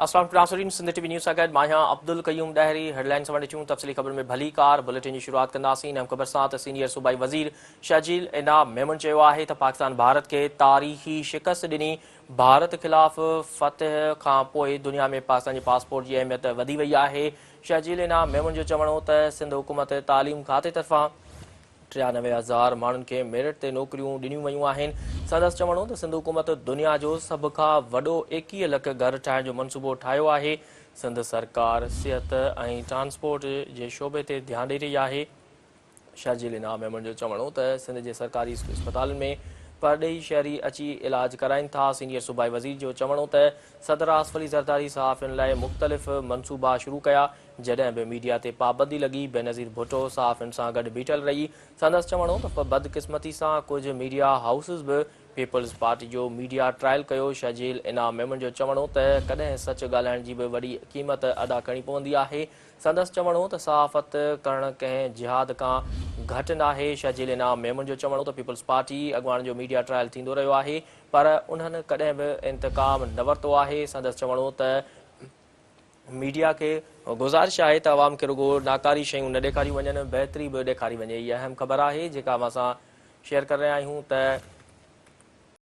السلام عليڪم ناظرين سنڌ ٽي وي نيوز سان گڏ مان آهيان عبدالقيوم ڏاهري هيڊلائنز سان ڏٺيون تفصيلي خبرن ۾ ڀليڪار بليٽن جي شروعات ڪنداسين اهم خبر سان ته سينيئر صوبائي وزير شرجيل انعام ميمڻ چيو آهي ته پاڪستان ڀارت کي تاريخي شڪست ڏني ڀارت خلاف فتح کان پوء دنيا ۾ پاڪستان جي پاسپورٽ جي اهميت وڌي وئي آهي شرجيل انعام ميمڻ جو چوڻ هو ته سنڌ حڪومت تعليم کاتي طرفان 93 هزار ماڻهن کي ميرٽ تي نوڪريون ڏنيون ويون آهن. سندس چوڻ هو ته سنڌ حڪومت دنيا جو سڀ کان وڏو 21 لک گهر ٺاهڻ جو منصوبو ٺاهيو آهي، سنڌ سرڪار صحت ۽ ٽرانسپورٽ جي شعبي تي ڌيان ڏئي رهي آهي. شرجيل انعام ميمڻ جو چوڻ هو ته سنڌ جي سرڪاري اسپتالن ۾ پرڏيهي شهري اچي علاج ڪرائين ٿا. سينيئر صوبائي وزير جو چوڻ هو ته صدر آصف علي زرداري صحافين لاء مختلف منصوبا شروع ڪيا، جڏهن به ميڊيا تي پابندي لڳي، بينظير ڀٽو صحافين سان گڏ بيٺل رهي. سندس چوڻ هو ته بدقسمتي سان ڪجهه ميڊيا هائوسز به پيپلز پارٽي جو ميڊيا ٽرائل ڪيو. شرجيل انعام ميمڻ جو چوڻ هو ته ڪڏهن سچ ڳالهائڻ جي به وڏي قيمت ادا ڪرڻي پوندي آهي. سندس چوڻ هو ته صحافت ڪرڻ ڪنهن جهاد کان گهٽ ناهي. شرجيل انعام ميمڻ جو چوڻ هو ته پيپلز پارٽي اڳواڻن جو ميڊيا ٽرائل ٿيندو رهيو آهي پر انهن ڪڏهن به انتقام نه ورتو آهي. سندس چوڻ هو ته ميڊيا کي گذارش آهي ته عوام کي رڳو ناڪاري شيون نه ڏيکاريون وڃن، بهتري به ڏيکاري وڃي. هي اهم خبر آهي جيڪا اوهان سان شيئر ڪري رهيا آهيون ته.